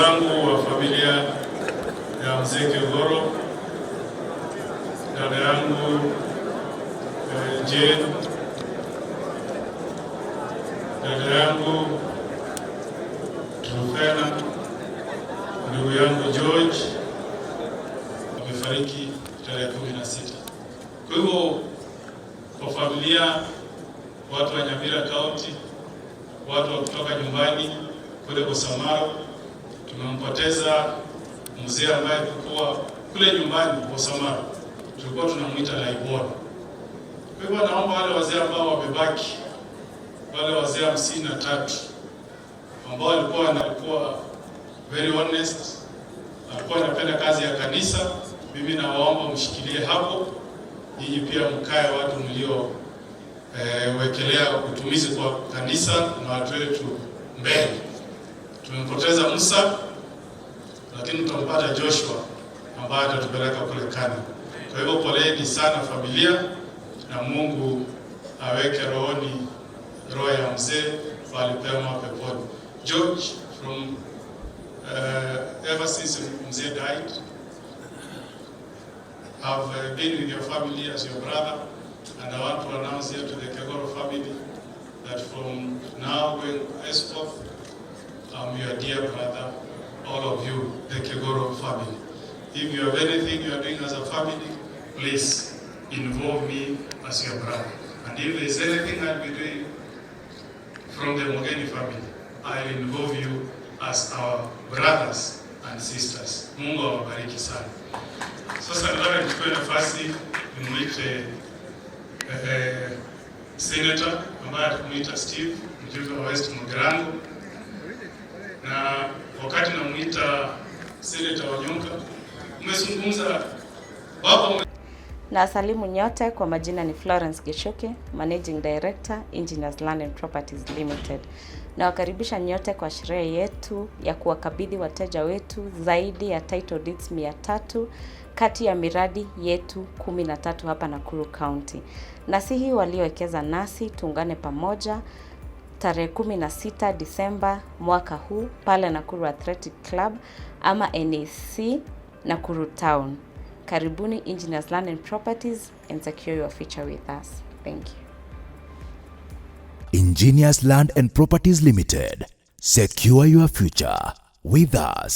Zangu wa familia ya mzee Kegoro, dada yangu Jane, dada yangu Trufena, ndugu yangu George amefariki tarehe 16. Kwa hivyo kwa familia, watu wa Nyamira County, watu wa kutoka nyumbani kule Bosamaro, tumempoteza mzee ambaye tulikuwa kule nyumbani Bosamaro tulikuwa tunamuita Laibon. Kwa hivyo naomba wale wazee ambao wamebaki, wale wazee 53 ambao walikuwa wanakuwa very honest, walikuwa wanapenda kazi ya kanisa, mimi nawaomba mshikilie hapo. Nyinyi pia mkae watu mlio wekelea utumizi kwa kanisa na watu wetu mbele. Tumempoteza Musa, lakini tutampata Joshua ambaye atatupeleka kule Kana. Kwa hivyo poleni sana familia, na Mungu aweke rohoni roho ya mzee pahali pema peponi. George, from ever since mzee died, I've been with your family as your brother, and I want to announce here to the Kegoro family that from now going henceforth, I'm your dear brother, all of you, the Kegoro family. If you have anything you are doing as a family, please involve me as your brother. And if there is anything I'll be doing from the Mogeni family, I'll involve you as our brothers and sisters. Mungu awabariki sana. Sasa nataka nichukue nafasi nimwite senator ambaye atamuita Steve, mjumbe wa West Mugirango, na wakati namuita Senator Onyonka, umezungumza baba. Nawasalimu nyote, kwa majina ni Florence Gichuki, Managing Director, Engineers Land and Properties Limited. Nawakaribisha nyote kwa sherehe yetu ya kuwakabidhi wateja wetu zaidi ya title deeds 300 kati ya miradi yetu 13 hapa Nakuru County. Nasihi waliowekeza nasi tuungane pamoja tarehe 16 Disemba mwaka huu pale Nakuru Athletic Club ama NAC Nakuru Town. Karibuni Engineers Land and Properties and secure your future with us. Thank you. Engineers Land and Properties Limited. Secure your future with us.